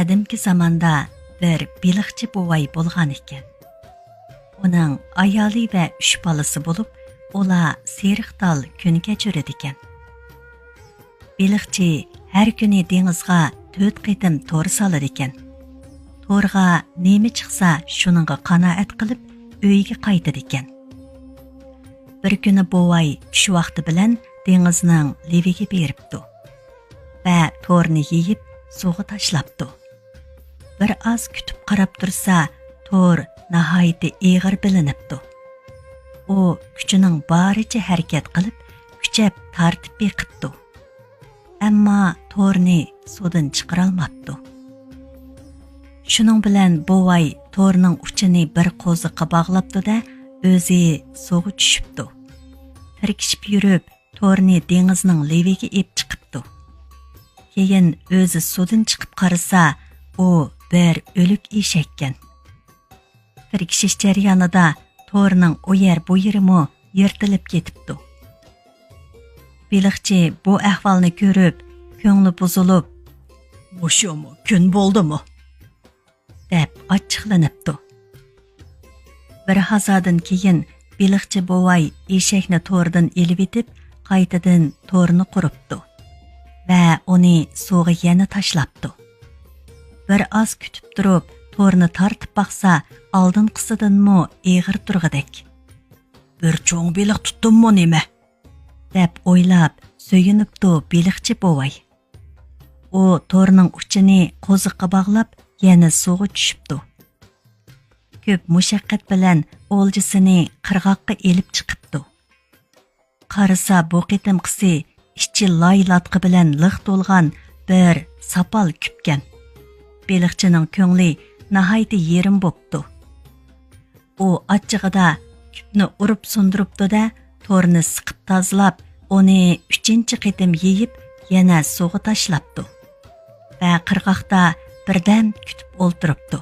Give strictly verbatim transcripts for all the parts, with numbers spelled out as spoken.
قەدىمكى زاماندا بىر بېلىقچى بوۋاي بولغان ئىكەن. ئۇنىڭ ئايالى ۋە ئۈچ بالىسى بولۇپ، ئۇلار سېرىق تال كۈن كەچۈرىدىكەن. بېلىقچى ھەر كۈنى دېڭىزغا تۆت قېتىم تور سالىدىكەن. تورغا نېمە چىقسا، شۇنىڭغا قانائەت قىلىپ، ئۆيىگە قايتىدىكەن. بىر كۈنى بوۋاي چۈش ۋاقتى بىلەن دېڭىزنىڭ لېۋىگە بېرىپتۇ ۋە تورنى يېيىپ، سۇغا تاشلاپتۇ. بىر ئاز كۈتۈپ قاراپ تۇرسا، تور ناھايىتى ئېغىر بىلىنىپتۇ. ئۇ كۈچىنىڭ بارىچە ھەرىكەت قىلىپ، كۈچەپ تارتىپ بېقىپتۇ. ئەمما تورنى سۇدىن چىقىرالماپتۇ. شۇنىڭ بىلەن بوۋاي تورنىڭ ئۇچىنى بىر قوزۇققا باغلاپتۇ-دە، ئۆزى سۇغا چۈشۈپتۇ. تىركىشىپ يۈرۈپ، تورنى دېڭىزنىڭ لېۋىگە ئېلىپ چىقىپتۇ. كېيىن ئۆزى سۇدىن چىقىپ قارىسا، ئۇ بىر ئۆلۈك ئېشەككەن. تىركىشىش جەريانىدا تورنىڭ ئۇ يەر بۇ يېرىمۇ يىرتىلىپ كېتىپتۇ. بېلىقچى بۇ ئەھۋالنى كۆرۈپ، كۆڭلى بۇزۇلۇپ، «مۇشۇمۇ كۈن بولدىمۇ؟» دەپ ئاچچىقلىنىپتۇ. بىر ھازادىن كېيىن بېلىقچى بوۋاي ئېشەكنى توردىن ئېلىۋېتىپ، قايتىدىن تورنى قۇرۇپتۇ ۋە ئۇنى سۇغا يەنە تاشلاپتۇ. بىر ئاز كۈتۈپ تۇرۇپ، تورنى تارتىپ باقسا، ئالدىنقىسىدىنمۇ ئېغىر تۇرغۇدەك. «بىر چوڭ بېلىق تۇتتۇممۇ نېمە؟» دەپ ئويلاپ، سۆيۈنۈپتۇ بېلىقچى بوۋاي. ئۇ تورنىڭ ئۇچىنى قوزۇققا باغلاپ، يەنە سۇغا چۈشۈپتۇ. كۆپ مۇشەققەت بىلەن ئولجىسىنى قىرغاققا ئېلىپ چىقىپتۇ. قارىسا، بۇ قېتىمقىسى ئىچى لاي-لاتقا بىلەن لىق تولغان بىر ساپال كۈپكەن. بېلىقچىنىڭ كۆڭلى ناھايىتى يېرىم بوپتۇ. ئۇ ئاچچىقىدا كۈپنى ئۇرۇپ سۇندۇرۇپتۇ-دە، تورنى سىقىپ تازىلاپ، ئۇنى ئۈچىنچى قېتىم يېيىپ، يەنە سۇغا تاشلاپتۇ ۋە قىرغاقتا بىردەم كۈتۈپ ئولتۇرۇپتۇ.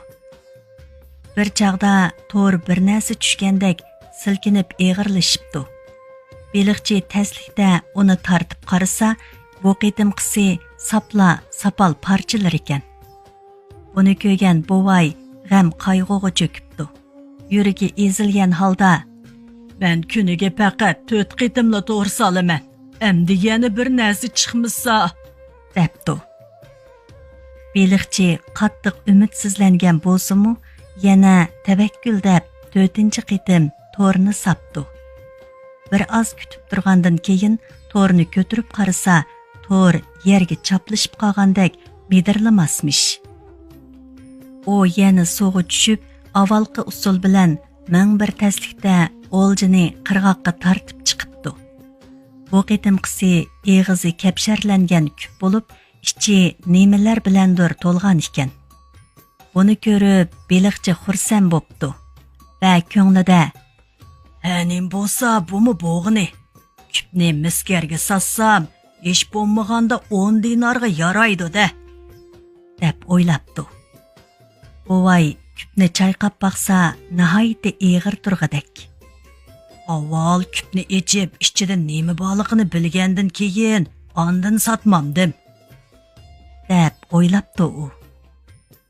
بىر چاغدا تور بىر نەرسە چۈشكەندەك سىلكىنىپ ئېغىرلىشىپتۇ. بېلىقچى تەسلىكتە ئۇنى تارتىپ قارىسا، بۇ قېتىمقىسى ساپلا ساپال پارچىلىرىكەن. بۇنى كۆرگەن بوۋاي غەم-قايغۇغا چۆكۈپتۇ. يۈرىكى ئېزىلگەن ھالدا، «مەن كۈنىگە پەقەت تۆت قېتىملا تور سالىمەن. ئەمدى يەنە بىر نەرسە چىقمىسا!» دەپتۇ. بېلىقچى قاتتىق ئۈمىدسىزلەنگەن بولسىمۇ، يەنە تەۋەككۈل دەپ تۆتىنچى قېتىم تورنى ساپتۇ. بىر ئاز كۈتۈپ تۇرغاندىن كېيىن تورنى كۆتۈرۈپ قارىسا، تور يەرگە چاپلىشىپ قالغاندەك مىدىرلىماسمىش. ئۇ يەنە سۇغا چۈشۈپ، ئاۋۋالقى ئۇسۇل بىلەن مىڭ بىر تەسلىكتە ئولجىنى قىرغاققا تارتىپ چىقىپتۇ. بۇ قېتىمقىسى ئېغىزى كەپشەرلەنگەن كۈپ بولۇپ، ئىچى نېمىلەر بىلەندۇر تولغان ئىكەن. بۇنى كۆرۈپ، بېلىقچى خۇرسەن بوپتۇ ۋە كۆڭلىدە، «ھە، نېمە بولسا، بۇمۇ بولغىنى. كۈپنى مىسكەرگە ساتسام، ھېچ بولمىغاندا ئون دىنارغا يارايدۇ-دە» دەپ ئويلاپتۇ. بوۋاي كۈپنى چايقاپ باقسا، ناھايىتى ئېغىر تۇرغۇدەك. «ئاۋۋال كۈپنى ئېچىپ، ئىچىدە نېمە بارلىقىنى بىلگەندىن كېيىن، ئاندىن ساتمامدىم» دەپ ئويلاپتۇ ئۇ.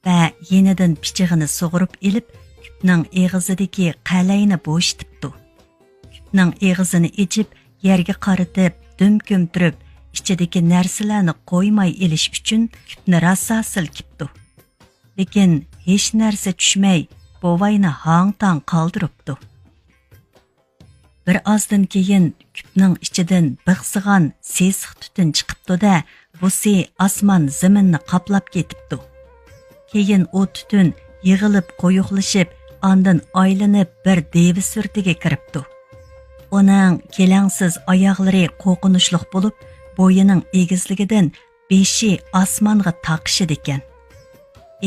ۋە يېنىدىن پىچىقىنى سۇغۇرۇپ ئېلىپ، كۈپنىڭ ئېغىزىدىكى قەلەينى بوشىتىپتۇ. كۈپنىڭ ئېغىزىنى ئېچىپ، يەرگە قارىتىپ دۈم كۆمتۈرۈپ، ئىچىدىكى نەرسىلەرنى قويماي ئېلىش ئۈچۈن كۈپنى راسا سىلكىپتۇ. لېكىن ھېچ نەرسە چۈشمەي، بوۋاينى ھاڭ-تاڭ قالدۇرۇپتۇ. بىر ئازدىن كېيىن كۈپنىڭ ئىچىدىن بىخسىغان سېسىق تۈتۈن چىقىپتۇ-دە، بۇسى ئاسمان زېمىننى قاپلاپ كېتىپتۇ. كېيىن ئۇ تۈتۈن يىغىلىپ قويۇقلىشىپ، ئاندىن ئايلىنىپ بىر دېۋە سۈرىتىگە كىرىپتۇ. ئۇنىڭ كېلەڭسىز ئاياغلىرى قورقۇنچلۇق بولۇپ، بويىنىڭ ئېگىزلىكىدىن بېشى ئاسمانغا تاقىشىدىكەن.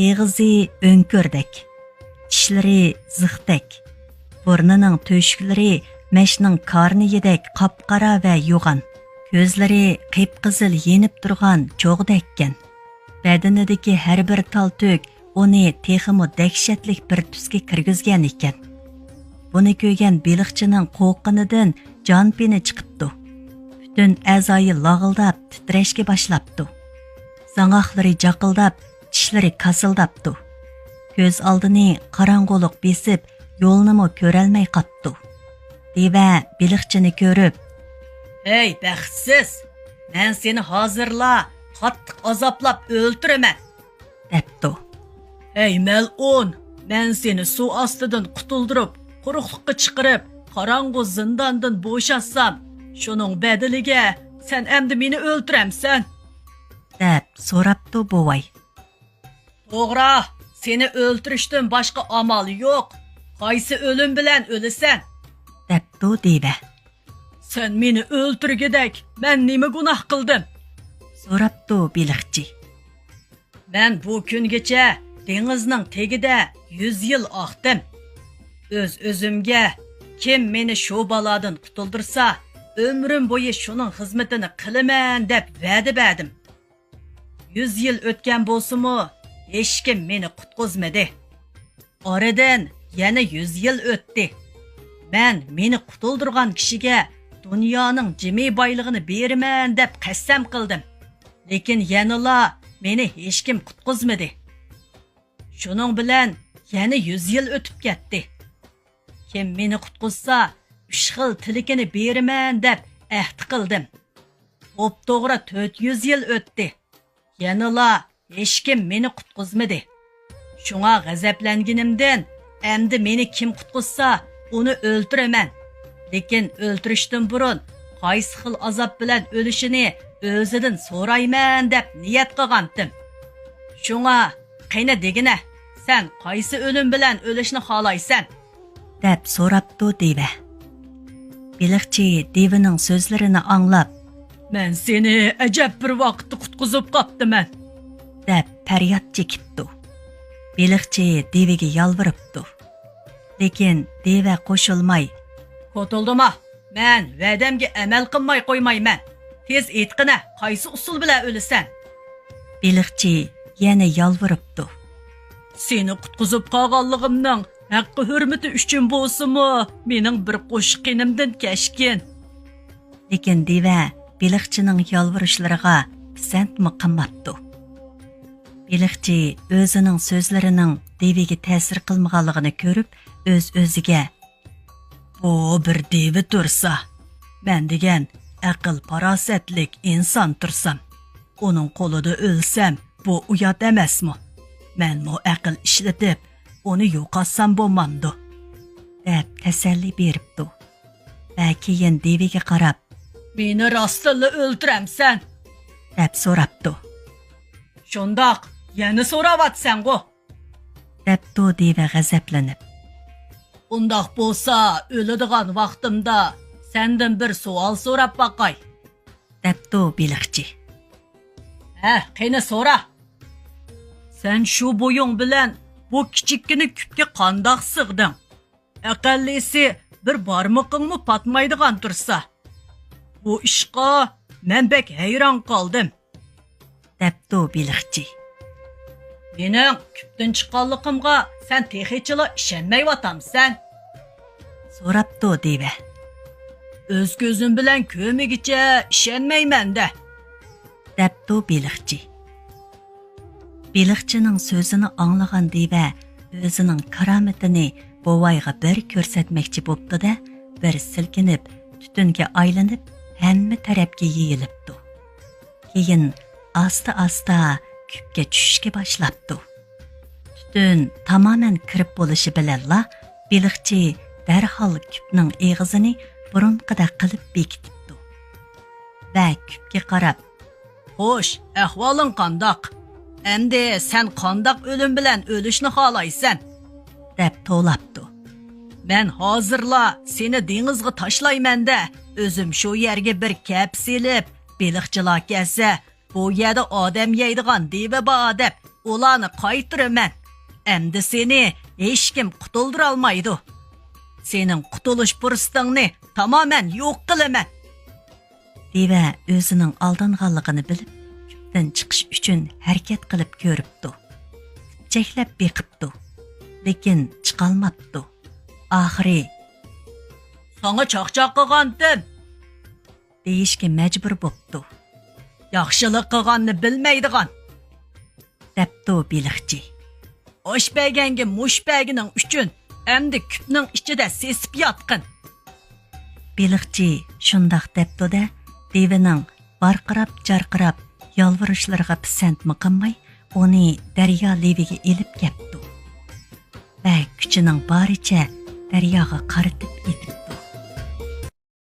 ئېغىزى ئۆڭكۈردەك، چىشلىرى زىختەك، بۇرنىنىڭ تۆشۈكلىرى مەشنىڭ كارنىيىدەك قاپقارا ۋە يوغان، كۆزلىرى قىپقىزىل يېنىپ تۇرغان چوغدەككەن. بەدىنىدىكى ھەر بىر تال تۈك ئۇنى تېخىمۇ دەھشەتلىك بىر تۈسكە كىرگۈزگەن ئىكەن. بۇنى كۆرگەن بېلىقچىنىڭ قورققىنىدىن جان پېنى چىقىپتۇ. پۈتۈن ئەزايى لاغىلداپ تىترەشكە باشلاپتۇ. زاڭاقلىرى جاقىلداپ، چىشلىرى كاسىلداپتۇ. كۆز ئالدىنى قاراڭغۇلۇق بېسىپ، يولنىمۇ كۆرەلمەي قاپتۇ. دىۋە بېلىقچىنى كۆرۈپ، «ھەي، بەختسىز! مەن سېنى ھازىرلا قاتتىق ئازابلاپ ئۆلتۈرىمەن!» دەپتۇ. «ھەي، مەلئۇن! مەن سېنى سۇ ئاستىدىن قۇتۇلدۇرۇپ، قۇرۇقلۇققا چىقىرىپ، قاراڭغۇ زىنداندىن بوشاتسام، شۇنىڭ بەدىلىگە سەن ئەمدى مېنى ئۆلتۈرەمسەن؟» دەپ سوراپتۇ بوۋاي. «توغرا، سېنى ئۆلتۈرۈشتىن باشقا ئامال يوق. قايسى ئۆلۈم بىلەن ئۆلىسەن؟» دەپتۇ دىۋە. «سەن مېنى ئۆلتۈرگۈدەك مەن نېمە گۇناھ قىلدىم؟» سوراپتۇ بېلىقچى. «مەن بۇ كۈنگىچە دېڭىزنىڭ تېگىدە يۈز يىل ئاقتىم. ئۆز-ئۆزۈمگە، كىم مېنى شۇ بالادىن قۇتۇلدۇرسا، ئۆمرۈم بويى شۇنىڭ خىزمىتىنى قىلىمەن دەپ ۋەدە بەردىم. يۈز يىل ئۆتكەن بولسىمۇ، ھېچكىم مېنى قۇتقۇزمىدى. ئارىدىن يەنە يۈز يىل ئۆتتى. مەن مېنى قۇتۇلدۇرغان كىشىگە دۇنيانىڭ جىمى بايلىقىنى بېرىمەن دەپ قەسەم قىلدىم. لېكىن يەنىلا مېنى ھېچكىم قۇتقۇزمىدى. شۇنىڭ بىلەن يەنە يۈز يىل ئۆتۈپ كەتتى. كىم مېنى قۇتقۇزسا، ئۈچ خىل تىلىكىنى بېرىمەن دەپ ئەھدى قىلدىم. توپتوغرا تۆت يۈز يىل ئۆتتى. يەنىلا ھېچكىم مېنى قۇتقۇزمىدى. شۇڭا غەزەپلەنگىنىمدىن، ئەمدى مېنى كىم قۇتقۇزسا، ئۇنى ئۆلتۈرىمەن. لېكىن ئۆلتۈرۈشتىن بۇرۇن، قايسى خىل ئازاب بىلەن ئۆلۈشىنى ئۆزىدىن سورايمەن دەپ نىيەت قىلغانتىم. شۇڭا، قېنى دېگىنە، سەن قايسى ئۆلۈم بىلەن ئۆلۈشنى خالايسەن؟» دەپ سوراپتۇ دىۋە. بېلىقچى دىۋىنىڭ سۆزلىرىنى ئاڭلاپ، «مەن سېنى ئەجەب بىر ۋاقىتتا قۇتقۇزۇپ قاپتىمەن!» دەپ پەرياد چېكىپتۇ. بېلىقچى دىۋىگە يالۋۇرۇپتۇ. لېكىن دىۋە قوشۇلماي، «قۇتۇلدىما! مەن ۋەدەمگە ئەمەل قىلماي قويمايمەن. تېز ئېيتقىنە، قايسى ئۇسۇل بىلەن ئۆلىسەن؟» بېلىقچى يەنە يالۋۇرۇپتۇ. «سېنى قۇتقۇزۇپ قالغانلىقىمنىڭ ھەققى ھۆرمىتى ئۈچۈن بولسىمۇ، مېنىڭ بىر قوشۇق قېنىمدىن كەچكىن.» لېكىن دىۋە بېلىقچىنىڭ يالۋۇرۇشلىرىغا پىسەنتمۇ قىلماپتۇ. بېلىقچى ئۆزىنىڭ سۆزلىرىنىڭ دىۋىگە تەسىر قىلمىغانلىقىنى كۆرۈپ، ئۆز-ئۆزىگە، «بۇ بىر دىۋە تۇرسا، مەن دېگەن ئەقىل-پاراسەتلىك ئىنسان تۇرسام، ئۇنىڭ قولىدا ئۆلسەم، بۇ ئۇيات ئەمەسمۇ؟ مەنمۇ ئەقىل ئىشلىتىپ، ئۇنى يوقاتسام بولمامدۇ؟» دەپ تەسەللى بېرىپتۇ. ۋە كېيىن دىۋىگە قاراپ، «مېنى راستتىنلا ئۆلتۈرەمسەن؟» دەپ سوراپتۇ. «شۇنداق، يەنە سوراۋاتىسەنغۇ؟» دەپتۇ دىۋە غەزەپلىنىپ. «ئۇنداق بولسا، ئۆلىدىغان ۋاقتىمدا سەندىن بىر سوئال سوراپ باقاي.» دەپتۇ بېلىقچى. «ھە، قېنى سورا.» «سەن شۇ بويۇڭ بىلەن بۇ كىچىككىنە كۈپكە قانداق سىغدىڭ؟ ئەقەللىسى بىر بارمىقىڭمۇ پاتمايدىغان تۇرسا. بۇ ئىشقا مەن بەك ھەيران قالدىم.» دەپتۇ بېلىقچى. «مېنىڭ كۈپتىن چىققانلىقىمغا سەن تېخىچىلا ئىشەنمەيۋاتامسەن؟» سوراپتۇ دىۋە. «ئۆز كۆزۈم بىلەن كۆرمىگۈچە ئىشەنمەيمەن-دە.» دەپتۇ بېلىقچى. بېلىقچىنىڭ سۆزىنى ئاڭلىغان دىۋە ئۆزىنىڭ كارامىتىنى بوۋايغا بىر كۆرسەتمەكچى بوپتۇ-دە، بىر سىلكىنىپ، تۈتۈنگە ئايلىنىپ، ھەممە تەرەپكە يېيىلىپتۇ. كېيىن ئاستا-ئاستا كۈپكە چۈشۈشكە باشلاپتۇ. تۈتۈن تامامەن كىرىپ بولۇشى بىلەنلا، بېلىقچى دەرھال كۈپنىڭ ئېغىزىنى بۇرۇنقىدەك قىلىپ بېكىتىپتۇ. ۋە كۈپكە قاراپ، «خوش، ئەھۋالىڭ قانداق؟ ئەمدى سەن قانداق ئۆلۈم بىلەن ئۆلۈشنى خالايسەن؟» دەپ توۋلاپتۇ. «مەن ھازىرلا سېنى دېڭىزغا تاشلايمەن-دە، ئۆزۈم شۇ يەرگە بىر كەپە سېلىپ، بېلىقچىلار كەلسە، بۇ يەردە ئادەم يەيدىغان دىۋە بار دەپ، ئۇلارنى قايتۇرىمەن. ئەمدى سېنى ھېچكىم قۇتۇلدۇرالمايدۇ. سېنىڭ قۇتۇلۇش پۇرسىتىڭنى تامامەن يوق قىلىمەن.» دىۋە ئۆزىنىڭ ئالدانغانلىقىنى بىلىپ، كۈپتىن چىقىش ئۈچۈن ھەرىكەت قىلىپ كۆرۈپتۇ. چەكلەپ بېقىپتۇ، لېكىن چىقالماپتۇ. ئاخىرى، «ساڭا چاقچاق قىلغانتىم!» دېيىشكە مەجبۇر بوپتۇ. «ياخشىلىق قىلغاننى بىلمەيدىغان!» دەپتۇ بېلىقچى. ئاش بەرگەنگە مۇش بەرگىنىڭ ئۈچۈن ئەمدى كۈپنىڭ ئىچىدە سېسىپ ياتقىن. بېلىقچى شۇنداق دەپتۇ-دە، دېۋىنىڭ ۋارقىراپ-جارقىراپ يالۋۇرۇشلىرىغا پىسەنتمۇ قىلماي، ئۇنى دەريا لېۋىگە ئېلىپ كەپتۇ ۋە كۈچىنىڭ بارىچە دەرياغا قارىتىپ ئېتىلدى.